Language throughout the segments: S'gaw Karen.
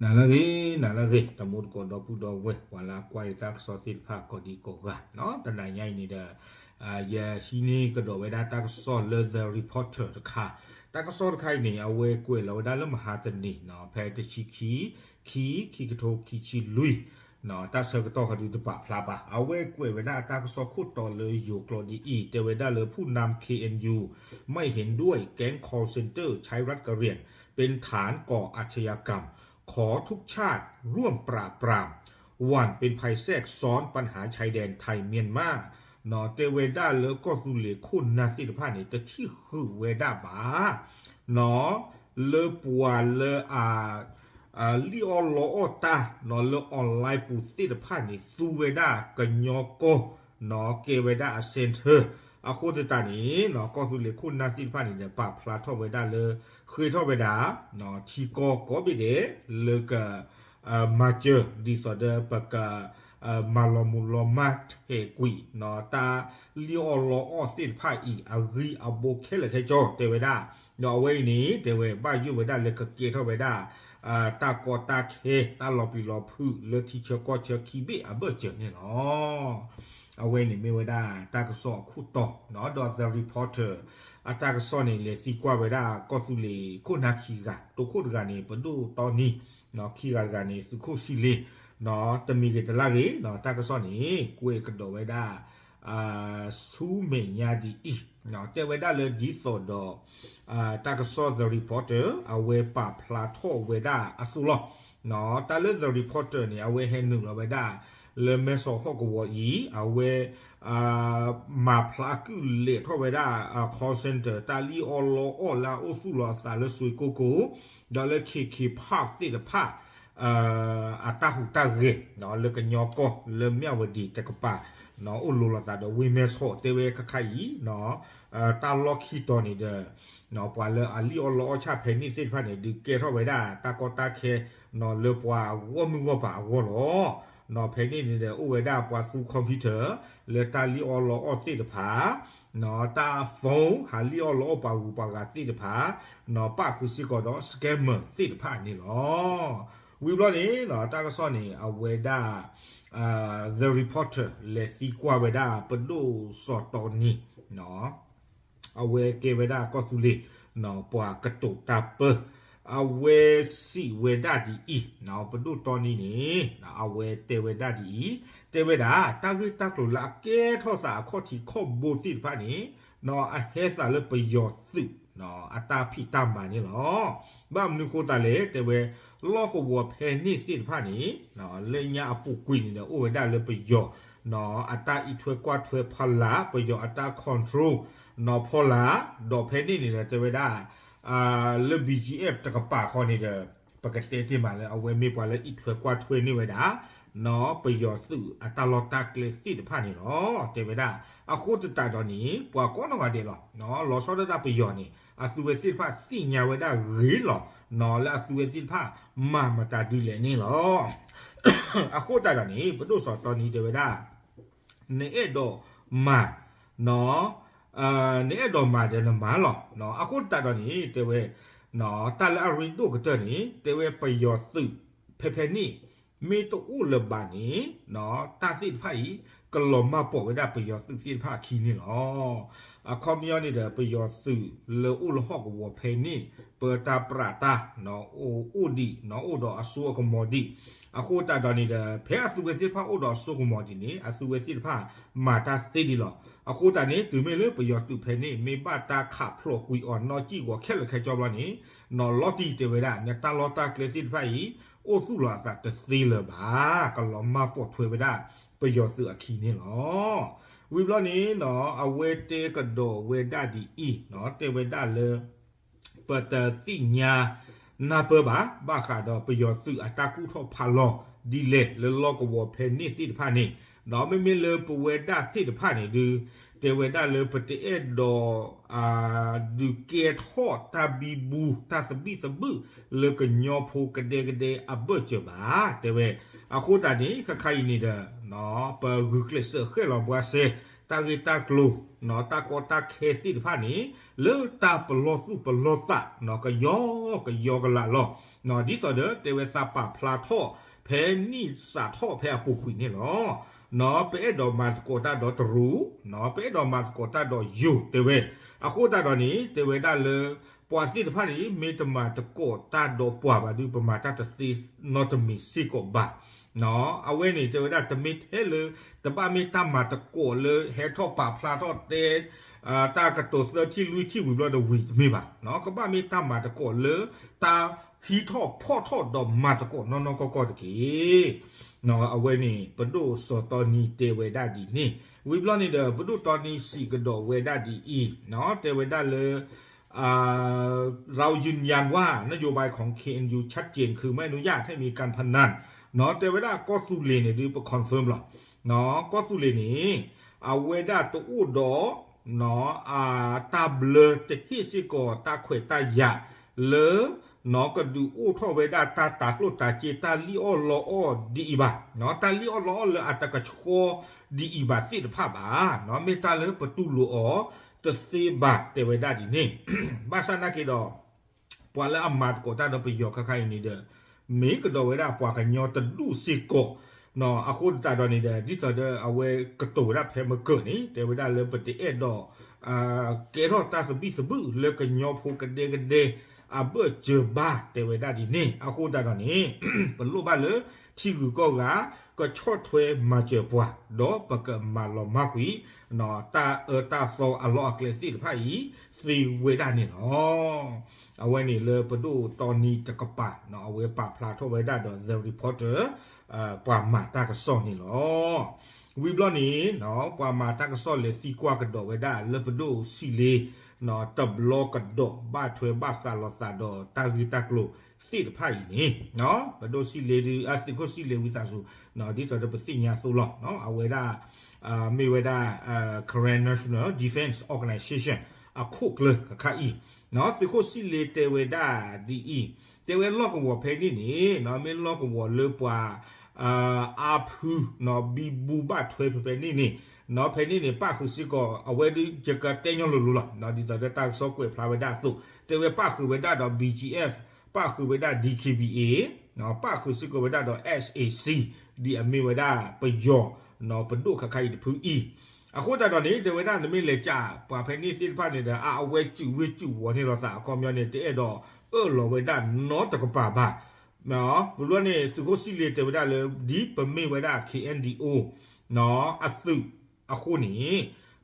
နၤလၢအဂ့ၤ, နၤလၢအဂ့ၤ, တံၤသကိးဒီပုၢ်ဒီဝဲၢ် ပှၤလၢအကွၢ်ယတၢ်ကစီၣ်သ့ၣ်တဖၣ်ကိးဒံကိးဂၤ, တနၤညါအံၤန့ၣ်ဒီး ယဟံးန့ၢ်ကဒီးဝဲဒၣ်တၢ်ကစီၣ်လၢ The Reporter တခါ, တၢ်ကစီၣ်တခါအံၤန့ၣ် အဝဲကွဲးလီၤဝဲဒၣ်လၢမဟါတနံၤ ဖဲတဆံခံ ခံ ခံကထိခံဆံလွံၢ် တၢ်ဆၢကတီၢ်ဃီဒုးတပာ်ဖျါဘၣ်. အဝဲကွဲးဝဲဒၣ်အတၢ်ကစီၣ်ခိၣ်တီလၢယိၤကျိာ်ဒ်အံၤ, တဲဝဲဒၣ်လၢ ผู้นำ เคเอ็นยู ไม่เห็นด้วย แก๊ง call center ใช้รัฐกะเหรี่ยง เป็นฐานก่ออาชญากรรม ขอทุกชาติร่วมปราบปราม หวั่นเป็นภัยแทรกซ้อนปัญหาชายแดนไทยเมียนมา တဲဝဲဒၣ်လၢကီၢ်သူလ့ၤခိၣ်နၢ်သ့ၣ်တဖၣ်န့ၣ် တထံၣ်ဃုာ်ဝဲဒၣ်ဘၣ် လၢပှၤလၢအ လံၣ်အီၣ်လီအီၣ်တၢ် လၢ online ပူၤသ့ၣ်တဖၣ်န့ၣ် သူဝဲဒၣ်ကညီကီၢ် ကဲဝဲဒၣ်အ center. အဃိသတးန့ၣ် ကီၢ်သူလ့ၤခိၣ်နၢ်သ့ၣ်တဖၣ်န့ၣ်ဒီး ပာ်ဖျါထီၣ်ဝဲဒၣ်လၢ ဃ့ထီၣ်ဝဲဒၣ် ထံကီၢ်ကိးဘ့ၣ်ဒဲး လၢက မၤစၢၤ ဒ်သိးဒီးပက မၤလီၤမုၢ်လီၤမၢ်ထဲးကွံာ် တၢ်လံၣ်အီၣ်လီအီၣ်သ့ၣ်တဖၣ်အံၤ အဂံၢ်အဘါခဲလၢာ်ခဲဆ့ တဲဝဲဒၣ်. ဒီးအဝဲအံၤန့ၣ် တဲဝဲဘၣ်ယိၣ်ဝဲဒၣ်လၢကကဲထီၣ်ဝဲဒၣ် တၢ်ကီတၢ်ခဲ တၢ်လီၤပျံၤလီၤဖုးလၢထံဆၢကီၢ်ဆၢခံဘ့ၣ်အဘၢၣ်စၢၤန့ၣ်လီၤ. အဝဲန့ၣ်မ့ၢ်ဝဲဒၣ်တၢ်ကစီၣ်အခိၣ်တီ ဒီး The Reporter အတၢ်ကစီၣ်န့ၣ် လဲၤသံကွၢ်ဝဲဒၣ်ကီၢ်သူလ့ၤခိၣ်နၢ်ခံဂၤ, တိခိၣ်တဂၤန့ၣ် ပဒိၣ်တီနံၤ, ခံဂၤတဂၤန့ၣ် သုးခိၣ်ဆံလ့, တမံၤဂ့ၤတလါဂ့ၤ တၢ်ကစီၣ်န့ၣ် ကွဲးကဒီးဝဲဒၣ် ဆူမဲာ်ညါဒ်အံၤ, တဲဝဲဒၣ်လၢဒ်သိးဒီး တၢ်ကစီၣ် The Reporter အဝဲပာ်ဖျါထီၣ်ဝဲဒၣ်အသိးလီၤ. တၢ်လၢ The Reporter န့ၣ် အဝဲဟဲနုာ်လီၤဝဲဒၣ် လၢမဲဆီးဟီၣ်ကဝီၤအံၤ အဝဲ မၤဖျါကုၢ်လဲၤထီၣ်ဝဲဒၣ် call center တၢ်လံၣ်အီၣ်လီအီၣ်လၢအအိၣ်သူၣ်လီၤအသးလၢစွ့ကိကိၢ် ဒီးလၢ KK Park သ့ၣ်တဖၣ် အတၢ်ဟူးတၢ်ဂဲၤ လၢကညီကီၢ်လၢမၠၣ်ဝတံၤတကပၤ အိၣ်လိၤလိာ်သးဒီးဝ့ၢ်မဲဆီး တဲဝဲခဲခါအံၤ တၢ်လီၢ်ခံတီၤန့ၣ်ဒီး ပှၤလၢအလံၣ်အီၣ်လီအီၣ်ဆၣ်ဖဲန့ၣ်သ့ၣ်တဖၣ်န့ၣ် ဒုးကဲထီၣ်ဝဲဒၣ်တၢ်ကီတၢ်ခဲ လၢပှၤဂီၢ်မုၢ်ဂီၢ်ပၤအဂီၢ်လီၤ. ဖဲန့ၣ်န့ၣ်ဒီး အိၣ်ဝဲဒၣ်ပှၤသူ computer လၢတၢ်လံၣ်အီၣ်လီအီၣ်သ့ၣ်တဖၣ် တၢ် phone ဟးလံၣ်အီၣ်လီအီၣ်ပှၤဂုၤပှၤဂၤသ့ၣ်တဖၣ် ပၣ်ဃုာ်စ့ၢ်ကီးဒီး scammer သ့ၣ်တဖၣ်န့ၣ်လီၤ. ဝံၤဘျီန့ၣ် တၢ်ကစီၣ်န့ၣ် အဝဲဒၣ် The Reporter လဲၤသံကွၢ်ဝဲဒၣ်ပဒိၣ်စီၤတီနံၤ အဝဲကဲဝဲဒၣ်ကီၢ်သူလ့ၤ ပှၤကတိၤတၢ်ပၢ အဝဲစံးဝဲဒၣ်ဒ်အံၤ, ပဒိၣ်တီနံၤန့ၣ် အဝဲတဲဝဲဒၣ်ဒ်အံၤ, တဲဝဲဒၣ် တၢ်ဂ့ၢ်တၢ်ကျိၤလၢအကဲထီၣ်သးအခီၣ်ထံးခီၣ်ဘိသ့ၣ်တဖၣ်န့ၣ် အဟဲသးလၢပယီၤသုး အတၢ်ဖံးတၢ်မၤန့ၣ်လီၤ. ဘၣ်မနုၤဃိသတးလဲၣ် တဲဝဲ လီၢ်ကဝီၤဖဲန့ၣ်သ့ၣ်တဖၣ်န့ၣ် လၢညါအပူၤကွံာ်န့ၣ်ဒီး အိၣ်ဝဲဒၣ်လၢပယီၤ အတၢ်အံးထွဲကွၢ်ထွဲဖီလာ် ပယီၤအတၢ် control ဖီလာ် ဒီးဖဲန့ၣ်န့ၣ်ဒီး တဲဝဲဒၣ် လၢ BGF တကပၤဃီန့ၣ်ဒီး ပကတဲတ့ၢ်မးလၢ အဝဲမ့ၢ်ပှၤလၢအံးထွဲကွၢ်ထွဲန့ၢ်ဝဲဒၣ် ပယီၤသုးအတၢ်လီၢ်တၢ်ကျဲသ့ၣ်တဖၣ်န့ၣ်လီၤ. တဲဝဲဒၣ် အဃိသတးဒီးန့ၣ် ပှၤကိးနီၢ်ဂၤဒဲးလီၤ. လီၤဆီဒၣ်တၢ်ပယီၤန့ၣ် အသုဝဲသ့ၣ်တဖၣ်သ့ၣ်ညါဝဲဒၣ်ဂ့ၤလီၤ. လၢအသုဝဲသ့ၣ်တဖၣ်မၤမတၤဒ်လဲၣ်န့ၣ်လီၤ. အဃိသတးဒီးန့ၣ် ပဒိၣ်စီၤတီနံၤတဲဝဲဒၣ် နအဲၣ်ဒိးမၤ နအဲၣ်ဒိးမၤဒီးနမၤလီၤ. အဃိသတးဒီးန့ၣ် တဲဝဲ တၢ်လၢအရ့ဒိၣ်ကတၢၢ်န့ၣ် တဲဝဲပယီၤသုးဖဲဖဲန့ၣ် မ့ၢ်တအိၣ်လၢၤဘၣ်န့ၣ် တၢ်သ့ၣ်တဖၣ်အံၤ ကလီၤမၢ်ပိာ်ဝဲဒၣ်ပယီၤသုးသ့ၣ်တဖၣ်အခံန့ၣ်လီၤ. အခီပညီန့ၣ်ဒီး ပယီၤသုးလၢအိၣ်လၢဟီၣ်ကဝီၤဖဲန့ၣ် ပၢတၢ်ပြးတၢ် အိၣ်ဒံး အိၣ်ဒီးအစိအကမီၤဒံး အဃိသတးဒီးန့ၣ်ဒီး ဖဲအသုဝဲသ့ၣ်တဖၣ်အိၣ်ဒီးအစိကမီၤဒံးန့ၣ် အသုဝဲသ့ၣ်တဖၣ်မၤတၢ်သ့ဒံးလီၤ. အဃိသတးန့ၣ် တုၤမ့ၢ်လၢပယီၤသုးဖဲန့ၣ် မ့ၢ်ဘၣ်တၢ်ခးဖျိးကွံာ်အီၤနီၢ်ကံၢ်ဂီၤခဲလၢာ်ခဲဆ့ဘျီန့ၣ် နီၢ်လီၤတံၢ်တဲဝဲဒၣ် နတၢ်လီၢ်တၢ်ကျဲသ့ၣ်တဖၣ်အံၤ အိၣ်သူၣ်လီၤအသးတသ့လၢၤဘၣ် ကလီၤမၢ်ပိာ်ထွဲဝဲဒၣ်ပယီၤသုးအခံန့ၣ်လီၤ. ဝံၤဘျီန့ၣ် အဝဲတဲကဒီးဝဲဒၣ်ဒ်အံၤ တဲဝဲဒၣ်လၢ ပတသ့ၣ်ညါနၢ်ပၢၢ်ဘၣ် ဘၣ်ဃးဒီးပယီၤသုးအတၢ်ကူၣ်ထီၣ်ဖးလီၤဒ်လဲၣ် လၢလီၢ်ကဝီၤဖဲန့ၣ်သ့ၣ်တဖၣ်န့ၣ် ဒီးမ့မ့ၢ်လၢပဝဲဒၣ်သ့ၣ်တဖၣ်န့ၣ်ဒုး တဲဝဲဒၣ်လၢပတအဲၣ်ဒိး ဒုးကဲထီၣ်တၢ်ဘံဘူ တၢ်သဘံၣ်သဘုၣ် လၢကညီဖိကဒဲကဒဲအဘၢၣ်စၢၤဘၣ် တဲဝဲ. အဃိသတးန့ၣ် ခဲခါအံၤန့ၣ်ဒီး ပဂုာ်ကျဲးစၢးဃဲၣ်လီၤဘှါစဲ တၢ်ဂ့ၢ်တၢ်ကျိၤ တၢ်ကီတၢ်ခဲသ့ၣ်တဖၣ်န့ၣ် လၢတၢ်ပလီၢ်သူၣ်ပလီၢ်သး ကယီကယီကလးလီၤ. ဒ်သိးဒီးတဲဝဲသးပာ်ဖျါထီၣ်ဖဲနံၣ်စးထီၣ်ဖဲအပူၤကွံာ်န့ၣ်လီၤ. ပအဲၣ်ဒိးမၤသကိးတၢ်ဒီးတရူး, ပအဲၣ်ဒိးမၤသကိးတၢ်ဒီးယိၤတဲဝဲ, အဃိသတးဒီးန့ၣ် တဲဝဲဒၣ်လၢ ပှၤသ့ၣ်တဖၣ်န့ၣ် မ့ၢ်တမၤသကိးတၢ်ဒီးပှၤဘၣ်ဒီး ပမၤတၢ်တသ့နီတမံၤစ့ၢ်ကီးဘၣ်. အဝဲန့ၣ်တဲဝဲဒၣ် တမ့ၢ်ထဲလၢ တဘၣ်မ့ၢ်တၢ်မၤသကိးလၢဟဲထီၣ်ပာ်ဖျါထီၣ်တဲ တၢ်ကတိၤသၢထံၣ်လွံၢ်ထံၣ်ဝံၤဘျီဒီးဝံၤတမ့ၢ်ဘၣ်. ကဘၣ်မ့ၢ်တၢ်မၤသကိးလၢ တၢ်ဟံးထီၣ်ဖီၣ်ထီၣ်ဒီးမၤသကိးနီၢ်နီၢ်ကီၢ်ကီၢ်တက့ၢ်. အဝဲန့ၣ် ပဒိၣ်စီၤတီနံတဲဝဲဒၣ်ဒ်န့ၣ်, ဝံၤဘျီန့ၣ်ဒီး ပဒိၣ်တီနံစံးကဒီးဝဲဒၣ်ဒ်အံၤ, တဲဝဲဒၣ်လၢ เรายืนยันว่านโยบายของ เคเอ็นยู ชัดเจน คือไม่อนุญาตให้มีการพนัน တဲဝဲဒၣ်ကီၢ်သူလ့ၤန့ၣ်ဒုး ပ confirm လီၤ. ကီၢ်သူလ့ၤန့ၣ် အဝဲဒၣ်တအိၣ်ဒီး တၢ်ဘျၢတဟ့ၣ်စ့ၢ်ကီးတၢ်ခွဲးတၢ်ယာ်လၢ ကဒုးအိၣ်ထီၣ်ဝဲဒၣ်တၢ်တၤကျိၣ်တၤစ့တၢ်လံၣ်အီၣ်လီအီၣ်ဒ်အံၤဘၣ်, တၢ်လံၣ်အီၣ်လီအီၣ်လၢအတကဆှီဒ်အံၤဘၣ်သ့ၣ်တဖၣ်ဘၣ်, မ့ၢ်တၢ်လၢပတူၢ်လိာ်အီၤတသ့ဘၣ်တဲဝဲဒၣ်ဒ်န့ၣ်, ဘၣ်ဆၣ်နာ်က့ဒီး ပှၤလၢအမၤသကိးတၢ်ဒီးပယီၤခါခါအံၤန့ၣ်ဒီး မ့ၢ်ကဒီးဝဲဒၣ်ပှၤကညီတဒူၣ်စ့ၢ်ကီး, အဃိသတးဒီးန့ၣ်ဒီး ဒ်သိးဒီးအဝဲကတိၤဝဲဒၣ်ဖဲမကၢၢ်န့ၣ် တဲဝဲဒၣ်လၢပတအဲၣ်ဒိး ကဲထီၣ်တၢ်သဘံၣ်သဘုၣ်လၢကညီဖိကဒဲကဒဲ အဘၢၣ်စၢၤဘၣ်တဲဝဲဒၣ်ဒ်န့ၣ်, အဃိသတးဒီးန့ၣ် ပလိၣ်ဘၣ်လၢ ထံဂုၤကီၢ်ဂၤ ကဆီၣ်ထွဲမၤစၢၤပှၤ ဒီးပကမၤလီၤမၢ်ကွံာ် တၢ်အၢတၢ်သီအလီၢ်အကျဲသ့ၣ်တဖၣ်အံၤ သ့ဝဲဒၣ်န့ၣ်လီၤ. အဝဲန့ၣ်လၢပဒိၣ်တီနံတကပၤ အဝဲပာ်ဖျါထီၣ်ဝဲဒၣ်ဒီး The Reporter ပှၤမၤတၢ်ကစီၣ်န့ၣ်လီၤ. ဝံၤဘျီန့ၣ် ပှၤမၤတၢ်ကစီၣ်လဲၤသံကွၢ်ကဒီးဝဲဒၣ်လၢပဒိၣ်စံလ့ တဘျီကဒီးဘၣ်ထွဲဘၣ်ဃးလိာ်သးဒီးတၢ်ဂ့ၢ်တၢ်ကျိၤသ့ၣ်တဖၣ်အံၤန့ၣ် ပဒိၣ်စံလ့ဒုး သုးခိၣ်စံလ့ဝံသးစူၤ ဒ်သိးဒီးပသ့ၣ်ညါသိးလီၤ. အဝဲဒၣ် မ့ၢ်ဝဲဒၣ် Karen National Defense Organization အခိၣ်ကျၢၢ်ခါခါအံၤ သုးခိၣ်စံလ့တဲဝဲဒၣ်ဒ်အံၤ, တဲဝဲလီၢ်ကဝီၤဖဲန့ၣ်န့ၣ် မ့ၢ်လီၢ်ကဝီၤလၢပှၤ အါဖု ဘံဘူဘၣ်ထွဲဖဲဖဲန့ၣ်န့ၣ် ဖဲန့ၣ်န့ၣ် ပၣ်ဃုာ်စ့ၢ်ကီး အဝဲဒုးယကတဲညီလိၤလိၤလီၤ. ဒ်သိးဒီးတၢ်ကစီၣ်ကွဲးဖျါဝဲဒၣ်အသိး တဲဝဲပၣ်ဃုာ်ဝဲဒၣ်ဒီး ဘီၣ်ကၠံၣ်အ့ၣ် ပၣ်ဃုာ်ဝဲဒၣ် ဒံၣ်ခ့ၣ်ဘံၣ်အ့ၣ် ပၣ်ဃုာ်စ့ၢ်ကီးဝဲဒၣ်ဒီး SAC ဒ်အမ့ၢ်ဝဲဒၣ်ပယီၤ ပဒိၣ်ခါခါအံၤတဖုအံၤ, အဃိသတးဒီးန့ၣ် တဲဝဲဒၣ်နမ့ၢ်လဲၤကး ပှၤဖဲန့ၣ်သ့ၣ်တဖၣ်န့ၣ်ဒီး အဝဲစုးဝ့ၢ်စုးဝီၤန့ၣ်လီၤသး အခီပညီန့ၣ် တအဲၣ်ဒိးအၢၣ်လီၤဝဲဒၣ်နီတကပၤဘၣ်. ပဘျီန့ၣ် သုးခိၣ်စံလ့တဲဝဲဒၣ်လၢ ဒ်ပမ့ၢ်ဝဲဒၣ် KNDO အသုးအဃိန့ၣ်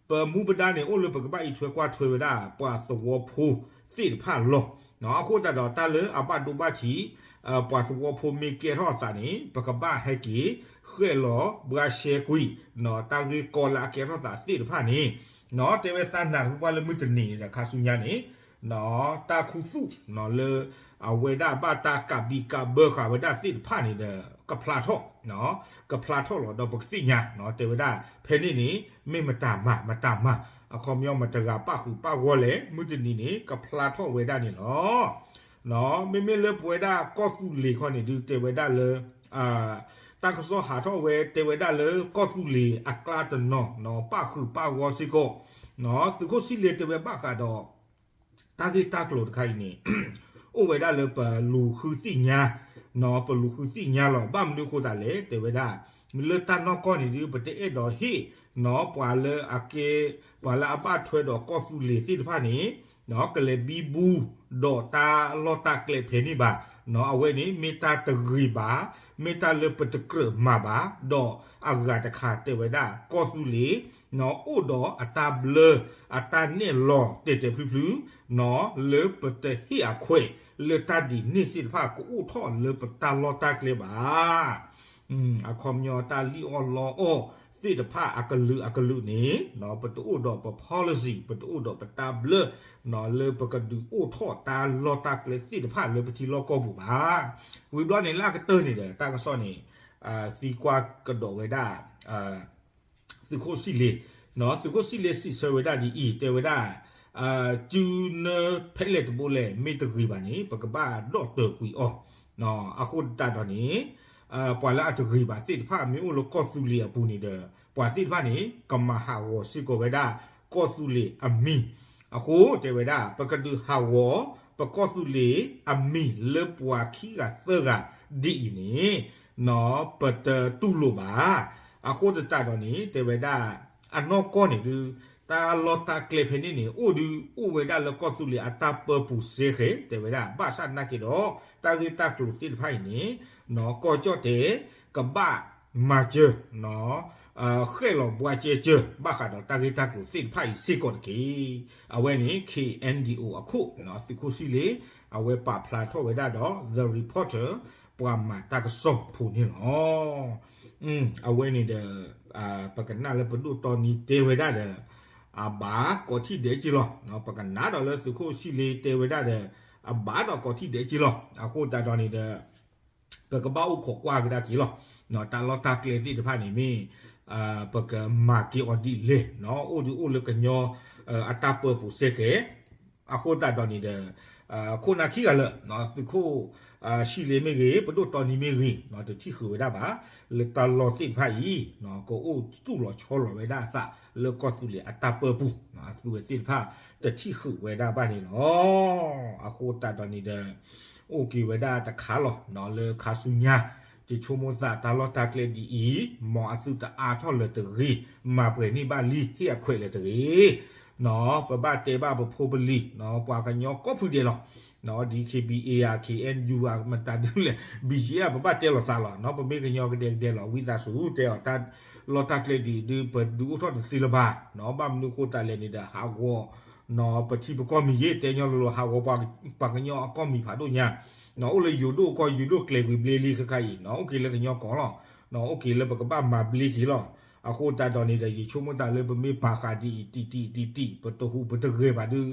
ပမူပဒါန့ၣ် အိၣ်လၢပကဘၣ်အံးထွဲကွၢ်ထွဲဝဲဒၣ် ပှၤသဝီဖိသ့ၣ်တဖၣ်လီၤ. အဃိသတးဒီး တၢ်လၢအဘၣ်ဒိဘၣ်ထံး ပှၤသဝီဖိမ့ၢ်ကဲထီၣ်အသးန့ၣ် ပကဘၣ်ဟဲက့ၤ ဃဲၣ်လီၤဘှါရှဲကွံာ် တၢ်ဂ့ၢ်ကီလၢအကဲထီၣ်သးသ့ၣ်တဖၣ်န့ၣ် တဲဝဲသးနၢ်ဟူပှၢ်လၢမုၢ်တနံၤန့ၣ်ဒီး ခါဆူညါန့ၣ် တၢ်ခူသူၣ်လၢ အဝဲဒၣ်ဘၣ်တၢ်ကးဘံကးဘၢဃာ်ဝဲဒၣ်သ့ၣ်တဖၣ်န့ၣ်ဒီး ကဖျါထီၣ် ကဖျါထီၣ်လီၤဒီးပကသ့ၣ်ညါ တဲဝဲဒၣ် ဖဲန့ၣ်န့ၣ် မ့ၢ်မတၤမၤ မတၤမၤ အခီပညီမတၤတဂၤပၣ်ဃုာ်ပၣ်ဂီၢ်လဲၣ် မုၢ်တနံၤန့ၣ် ကဖျါထီၣ်ဝဲဒၣ်န့ၣ်လီၤ. မ့မ့ၢ်လၢပဝဲဒၣ်ကီၢ်သူလ့ၤခီန့ၣ်ဒုးတဲဝဲဒၣ်လၢ တၢ်ကစီၣ်ဟးထီၣ်ဝဲတဲဝဲဒၣ်လၢကီၢ်သူလ့ၤအကျါတနီၤ ပၣ်ဃုာ်ပၣ်ဂီၢ်စ့ၢ်ကီး သုးခိၣ်စံလ့တဲဝဲဘၣ်ဃးဒီး တၢ်ဂ့ၢ်တၢ်ကျိၤတခါအံၤန့ၣ် အိၣ်ဝဲဒၣ်လၢပလူၤဃုသ့ၣ်ညါ ပလူၤဃုသ့ၣ်ညါလီၤ. ဘၣ်မနုၤအဃိသတးလဲၣ် တဲဝဲဒၣ် လၢတၢ်နီၢ်ကီၢ်န့ၣ်ဒုး ပတအဲၣ်ဒိးဟ့ၣ် ပှၤလၢအကဲ ပှၤလၢအဘၣ်ထွဲဒီးကီၢ်သူလ့ၤသ့ၣ်တဖၣ်န့ၣ် ကလဲၤဘံဘူဒီးတၢ်လီၢ်တၢ်ကျဲဖဲန့ၣ်ဘၣ်. အဝဲန့ၣ် မ့ၢ်တၢ်တဂ့ၤဘၣ် မ့ၢ်တၢ်လၢပတကြၢးမၤဘၣ် ဒီးအဂၤတခါတဲဝဲဒၣ် ကီၢ်သူလ့ၤ အိၣ်ဒီးအတၢ်ဘျၢ အတၢ်နဲၣ်လီၤတဲာ်တဲာ်ဖျုးဖျုး လၢပတဟ့ၣ်အခွဲး လၢတၢ်ဒ်န့ၣ်သ့ၣ်တဖၣ်ကအိၣ်ထီၣ်လၢပတၢ်လီၢ်တၢ်ကျဲဘၣ်. အခီပညီတၢ်လံၣ်အီၣ်လီအီၣ်သ့ၣ်တဖၣ်အကလုာ်အကလုာ်န့ၣ် ပတအိၣ်ဒီးပ policy ပတအိၣ်ဒီးပတၢ်ဘျၢ လၢပကဒုးအိၣ်ထီၣ်တၢ်လီၢ်တၢ်ကျဲသ့ၣ်တဖၣ်လၢပထံလီၢ်ကီၢ်ပူၤဘၣ်. ဝံၤဘျီန့ၣ်လၢအကတၢၢ်န့ၣ်ဒီး တၢ်ကစီၣ်န့ၣ် သံကွၢ်ကဒီးဝဲဒၣ် သုးခိၣ်စံလ့ သုးခိၣ်စံလ့စံးဆၢဝဲဒၣ်ဒ်အံၤ တဲဝဲဒၣ် စုနၢဖဲလဲၣ်တဘိလဲၣ် မ့ၢ်တဂ့ၤဘၣ်န့ၣ် ပကဘၣ်ဒီၣ်တၢၤကွံာ်အီၤ. အဃိသတးဒီးန့ၣ် ပှၤလၢအတဂ့ၤဘၣ်သ့ၣ်တဖၣ် မ့ၢ်အိၣ်လၢကီၢ်သူလ့ၤအပူၤန့ၣ်ဒီး ပှၤသ့ၣ်တဖၣ်န့ၣ် ကမၤဟးဂီၤစ့ၢ်ကီးဝဲဒၣ် ကီၢ်သူလ့ၤအမံၤ, အဃိတဲဝဲဒၣ် ပကဒုးဟးဂီၤ ပကီၢ်သူလ့ၤအမံၤလၢပှၤခံဂၤသၢဂၤဒ်အံၤန့ၣ် ပတတူၢ်လိာ်ဘၣ်. အဃိသတးဒီးန့ၣ် တဲဝဲဒၣ် အနီၢ်ကီၢ်န့ၣ်ဒုး တၢ်လီၢ်တၢ်ကျဲဖဲန့ၣ်န့ၣ် အိၣ်ဒုးအိၣ်ဝဲဒၣ်လၢကီၢ်သူလ့ၤအတၢ်ပၢပူၤစ့ၢ်ကီး တဲဝဲဒၣ် ဘၣ်ဆၣ်နာ်က့ဒီး တၢ်ဂ့ၢ်တၢ်ကျိၤသ့ၣ်တဖၣ်အံၤန့ၣ် ကီၢ်ကၠီၣ်တဲၣ် ကဘၣ်မၤစၢၤ ဃဲၣ်လီၤဘှါကဲစၢၤ ဘၣ်ဃးဒီးတၢ်ဂ့ၢ်တၢ်ကျိၤသ့ၣ်တဖၣ်အံၤစ့ၢ်ကီးတက့ၢ်. အဝဲန့ၣ် K N D O အခိၣ် သုးခိၣ်ဆံလ့ အဝဲပာ်ဖျါထီၣ်ဝဲဒၣ်ဒီး The Reporter ပှၤမၤတၢ်ကစီၣ်ဖိန့ၣ်လီၤ. အဝဲန့ၣ်ဒီး ပကနၣ်လၢပဒိၣ်တီနံတဲဝဲဒၣ်ဒီး အဘၣ်ကိးထံၣ်ဒဲးက့ၤလီၤ. ပကနၣ်ဒီးလၢသုးခိၣ်ဆံလ့တဲဝဲဒၣ်ဒီး အဘၣ်ဒီးကိးထံၣ်ဒဲးက့ၤလီၤ. အဃိသတးဒီးန့ၣ်ဒီး ပကဘၣ်အိၣ်ခိးကွၢ်ကဒါက့ၤလီၤ. တၢ်လီၢ်တၢ်ကျဲသ့ၣ်တဖၣ်န့ၣ်မ့ၢ် ပကမၤက့ၤအီၤဒ်လဲၣ်, အိၣ်ဒုးအိၣ်လၢကညီအတၢ်ပၢပူၤစ့ၢ်ကီး. အဃိသတးဒီးန့ၣ်ဒီး ခိၣ်နၢ်ခံဂၤလၢာ် သုးခိၣ်ဆံလ့မ့ၢ်ဂ့ၤ ပဒိၣ်တီနံမ့ၢ်ဂ့ၤ တထံၣ်ဃုာ်ဝဲဒၣ်ဘၣ် လၢတၢ်လီၢ်သ့ၣ်တဖၣ်အံၤ ကအိၣ်သူၣ်လီၤဆီလီၤဝဲဒၣ်အသးလၢကီၢ်သူလ့ၤအတၢ်ပၢပူၤ အသုဝဲသ့ၣ်တဖၣ် တထံၣ်ဃုာ်ဝဲဒၣ်ဘၣ်န့ၣ်လီၤ. အဃိသတးဒီးန့ၣ်ဒီး အိၣ်က့ၤဝဲဒၣ်တခါလီၤ လၢခါဆူညါ ယဆိကမိၣ်သးတၢ်လီၢ်တၢ်ကျဲဒ်အံၤ မ်အသုတအါထီၣ်လၢၤတဂ့ၤ, မၤပှဲၤန့ၢ်ဘၣ်လံ ဟ့ၣ်အခွဲးလၢၤတဂ့ၤ. ပဘၣ်တဲဘၣ်ပဖိပလံၤ ပှၤကညီကိးဖုဒဲးလီၤ. ဒ် K B A ဧါ K N U ဧါ မတၤဒုလဲၣ် B G F ပဘၣ်တဲလီၤသးလီၤ. ပမ့ၢ်ကညီကဒဲကဒဲလီၤ ဝံသးစူၤတဲအီၤ တၢ်လီၢ်တၢ်ကျဲဒ်အံၤဒုး ပဒုးအိၣ်ထီၣ်တသ့လၢၤဘၣ်. ဘၣ်မနုၤအဃိသတးလဲၣ်န့ၣ်ဒီး ဟးဂီၤ ပထံပကီၢ်မံၤယ့ၣ် တဲညီလိၤလိၤ ဟးဂီၤပှၤကညီအကီၢ်မံၤဖးဒိၣ်ညါ, အိၣ်လၢယိၤဒိၣ်ကီၢ်ယိၤဒိၣ်ကျဲၤကွံာ်ဘျ့လံခဲခါအံၤ အိၣ်က့ၤလၢကညီကီၢ်လီၤ. အိၣ်က့ၤလၢပကဘၣ်မၤဘျ့က့ၤလီၤ. အဃိသတးဒီးန့ၣ်ဒီး ယဆိကမိၣ်သးလၢပမ့ၢ်ပာ်ဃာ်ဒ်အံၤ တံၢ်တံၢ်တံၢ်တံၢ် ပတဟူးပတဂဲၤဘၣ်ဒုး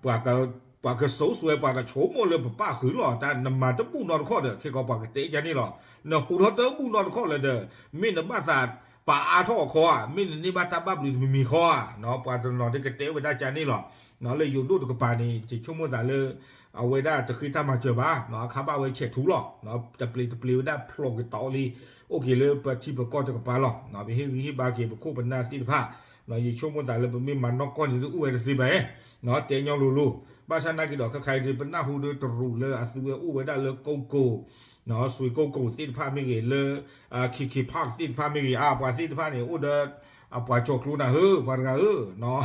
ပှၤကစိာ်စွဲ ပှၤကဆိကမိၣ်လၢပပၣ်ဃုာ်လီၤ. တၢ်နမၤတဘူၣ်နီတခီၣ်ဒီး ခဲကီးပှၤကတဲကန့ၣ်လီၤ. နဟူးထီၣ်တဘူၣ်နီတခီၣ်လၢၤဒီး မ့ၢ်နဘၣ်သးပာ်အါထီၣ်အခီဧါ, မ့ၢ်နန့ၢ်ဘၣ်တၢ်ဘၣ်ဘျုးတမံၤမံၤခီဧါ, ပှၤတနီၤဒုးကတဲဝဲဒၣ်ကန့ၣ်လီၤ. လၢယိၤဒိၣ်တကပၤန့ၣ် ယဆိကမိၣ်သးလၢ အဝဲဒၣ်တဃ့တၢ်မၤစၢၤဘၣ်, အခါဘၣ်ဝဲဆဲးထူလီၤ. တပျ့ၤတပျ့ၤဝဲဒၣ်ဖျိးက့ၤတီလံ, အိၣ်က့ၤလၢပထံပကီၢ်တကပၤလီၤ. ပဟ့ၣ်ဂံၢ်ဟ့ၣ်ဘါက့ၤပခိၣ်ပနၢ်သ့ၣ်တဖၣ်, ယဆိကမိၣ်သးလၢပမ့ၢ်မၤနီၢ်ကီၢ်န့ၣ်ဒုးအိၣ်ဝဲတသ့ဘၣ်, တဲညီလိၤလိၤ, ဘၣ်ဆၣ်နာ်က့ဒီးခဲခါအံၤဒုး ပနၢ်ဟူဒုးတရူးလၢအသုဝဲအိၣ်ဝဲဒၣ်လၢကိကိၢ် စွ့ကိကိၢ်သ့ၣ်တဖၣ်မ့ၢ်ဂ့ၤ လၢ K K Park သ့ၣ်တဖၣ်မ့ၢ်ဂ့ၤ အါ ပှၤသ့ၣ်တဖၣ်န့ၣ် အိၣ်ဒီး အပှၤကၠီၤကျိနၤဧၢ ပှၤတဂၤဧၢ,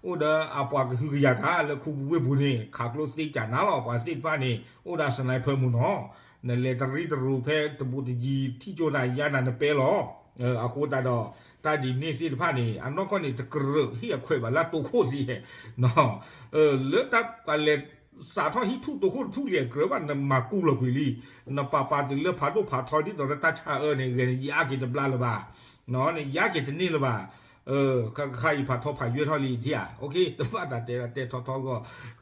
အိၣ်ဒီးအပှၤကဟုကယာ်တၢ်လၢခူပူၤဝ့ၢ်ပူၤန့ၣ် ခးကျိသ့ကၢ်နၤလီၤ. ပှၤသ့ၣ်တဖၣ်န့ၣ် အိၣ်ဒီး sniper မုၢ်နီၤ, နလဲၤတရံးတရူးဖဲတဘူးတယံၤ ထံၣ်ကၠိနၤယါနၤနပဲလီၤ. အဃိသတးဒီး တၢ်ဒ်န့ၣ်သ့ၣ်တဖၣ်န့ၣ် အနီၢ်ကီၢ်န့ၣ် တကြၢးဟ့ၣ်အခွဲးဘၣ်လၢတိခိၣ်လံ, လၢတၢ်ပှၤလဲၤ စးထီၣ်ဟံၣ်ထူၣ်တိခိၣ်တထူၣ်လံ ကြၢးဘၣ်နမၤကူၣ်လီၤကွံာ်လံ, နပာ်ပာ်တုၤလၢဖးဒိၣ်ဖးထီဒ်သိးလၢတၢ်ဆါအၢန့ၣ် ဂဲၤနယါက့ၤတဘျါလၢၤဘၣ်, နယါက့ၤတန့ၢ်လၢၤဘၣ်, ခါအံၤဖးထီဖးယွဲထီၣ်လံဒ်ဧါ, တဘၣ်တၢ်တဲလီၤတဲထီထီ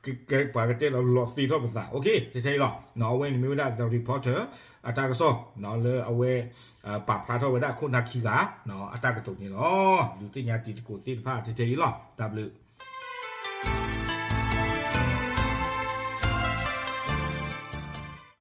ဂီၢ်, ပှၤကတဲလီၤလီၤသ့ထီၣ်ပသး, ထဲထဲအံၤလီၤ. အဝဲန့ၣ်မ့ၢ်ဝဲဒၣ် The Reporter အတၢ်ကစီၣ် လၢအဝဲ ပာ်ဖျါထီၣ်ဝဲဒၣ်ခိၣ်နၢ်ခံဂၤ အတၢ်ကတိၤန့ၣ်လီၤ. ဒုးသ့ၣ်ညါတံၤသကိးသ့ၣ်တဖၣ်ထဲထဲအံၤလီၤ. တၢ်ဘျုး